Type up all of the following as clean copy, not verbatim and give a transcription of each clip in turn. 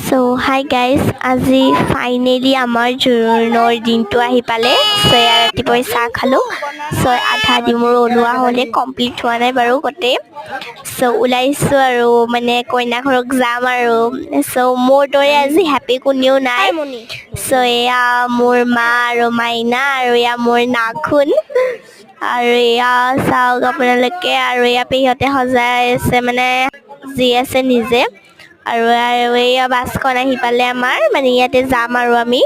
চ' hi guys, আজি finally আমাৰ জোৰোণৰ দিনটো আহি পালে। চ' এয়া ৰাতিপুৱাই চাহ খালোঁ। চ' আধা আধি মোৰ ওলোৱা হ'লে, কমপ্লিট হোৱা নাই বাৰু গোটেই। চ' ওলাইছোঁ আৰু মানে কইনা ঘৰক যাম আৰু। চ' মোৰ দৰে আজি হেপী কোনেও নাই। চ' এয়া মোৰ মা আৰু মাইনা আৰু এয়া মোৰ নাখুন আৰু এয়া চাওক আপোনালোকে। আৰু এয়া পেহীহঁতে সজাই আছে, মানে যি আছে নিজে। আৰু আৰু এয়া বাছখন আহি পালে আমাৰ, মানে ইয়াতে যাম আৰু আমি।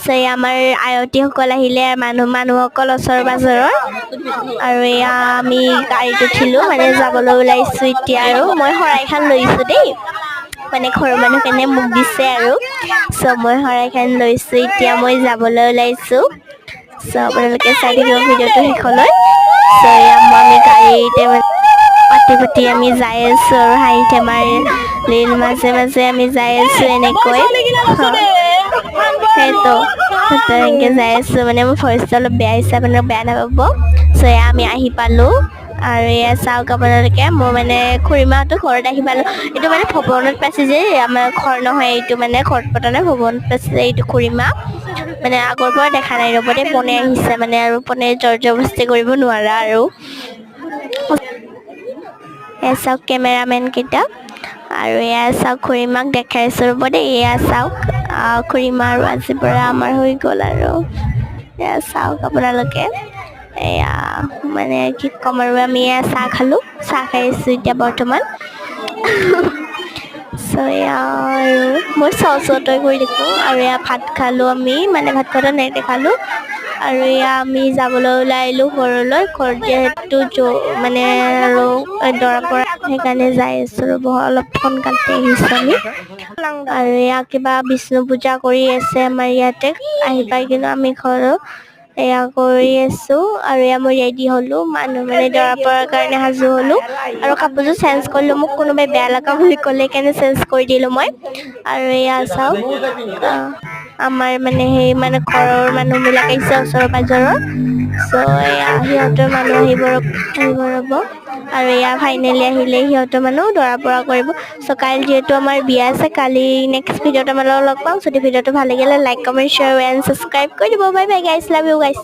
চ' এয়া আমাৰ আয়তীসকল আহিলে, মানুহসকল ওচৰ পাজৰৰ। আৰু এয়া আমি গাড়ীত উঠিলোঁ, মানে যাবলৈ ওলাইছোঁ এতিয়া। আৰু মই শৰাইখন লৈছোঁ দেই, মানে ঘৰৰ মানুহখিনিয়ে মোক দিছে আৰু। চ' মই শৰাইখন লৈছোঁ, এতিয়া মই যাবলৈ ওলাইছোঁ। চ' আপোনালোকে চাই থাকিব ভিডিঅ'টো শেষলৈ। চ' এয়া আমি গাড়ীতে মানে পাতি পাতি আমি যাই আছোঁ আৰু হাঁহি ধেমালিৰ মাজে মাজে আমি যাই আছোঁ এনেকৈ। সেইটো তেনেকৈ যাই আছোঁ। মানে মোৰ ভইচটো অলপ বেয়া হৈছে, আপোনালোক বেয়া নাপাব। চ' এয়া আমি আহি পালোঁ আৰু এয়া চাওক আপোনালোকে, মোৰ মানে খুৰীমাহঁতৰ ঘৰত আহি পালোঁ। এইটো মানে ভৱনত পাইছে যে আমাৰ ঘৰ নহয় এইটো, মানে ঘৰত পতা নাই, ভৱনত পাইছে এইটো। খুৰীমা মানে আগৰ পৰা দেখা নাই। ৰ'ব দেই, পোনে আহিছে মানে আৰু পোনে জোৰ জবৰদস্তি কৰিব নোৱাৰা। আৰু এয়া চাওক কেমেৰামেন কেইটা। আৰু এয়া চাওক, খুৰীমাক দেখাইছোঁ, ৰ'ব দেই। এয়া চাওক, খুৰীমা আৰু আজিৰ পৰা আমাৰ হৈ গ'ল। আৰু এয়া চাওক আপোনালোকে, এয়া মানে কি ক'ম আৰু। আমি এয়া চাহ খালোঁ, চাহ খাই আছোঁ এতিয়া বৰ্তমান। চ' এয়া আৰু মই চতৈ কৰি থাকোঁ। আৰু এয়া ভাত খালোঁ আমি, মানে ভাত খোৱাটো নেদেখালোঁ। আৰু এয়া আমি যাবলৈ ওলাই আহিলোঁ ঘৰলৈ। ঘৰত যিহেতু মানে আৰু দৰা পৰা, সেইকাৰণে যাই আছোঁ। ৰ'ব, অলপ সোনকালতে আহিছোঁ আমি। আৰু এয়া কিবা বিষ্ণু পূজা কৰি আছে আমাৰ ইয়াতে। আহি পাই কিন্তু আমি ঘৰত এয়া কৰি আছোঁ। আৰু এয়া মই ৰেডি হ'লোঁ, মানুহ মানে দৰা পৰাৰ কাৰণে সাজু হ'লোঁ আৰু কাপোৰযোৰ চেঞ্জ কৰিলোঁ। মোক কোনোবাই বেয়া লগা বুলি ক'লে, সেইকাৰণে চেঞ্জ কৰি দিলোঁ মই। আৰু এয়া চাওক, আমাৰ মানে সেই মানে ঘৰৰ মানুহবিলাক আহিছে ওচৰৰ পাজৰৰ। চ' এয়া সিহঁতৰ মানুহ আহিব, ৰ'ব। আৰু এয়া ফাইনেলি আহিলে সিহঁতৰ মানুহ, দৰা পৰা কৰিব। চ' কাইলৈ যিহেতু আমাৰ বিয়া আছে, কালি নেক্সট ভিডিঅ'ত আমাৰ লগত লগ পাম। যদি ভিডিঅ'টো ভাল লাগিলে like, comment, share and subscribe কৰি দিব। Bye bye guys, love you guys.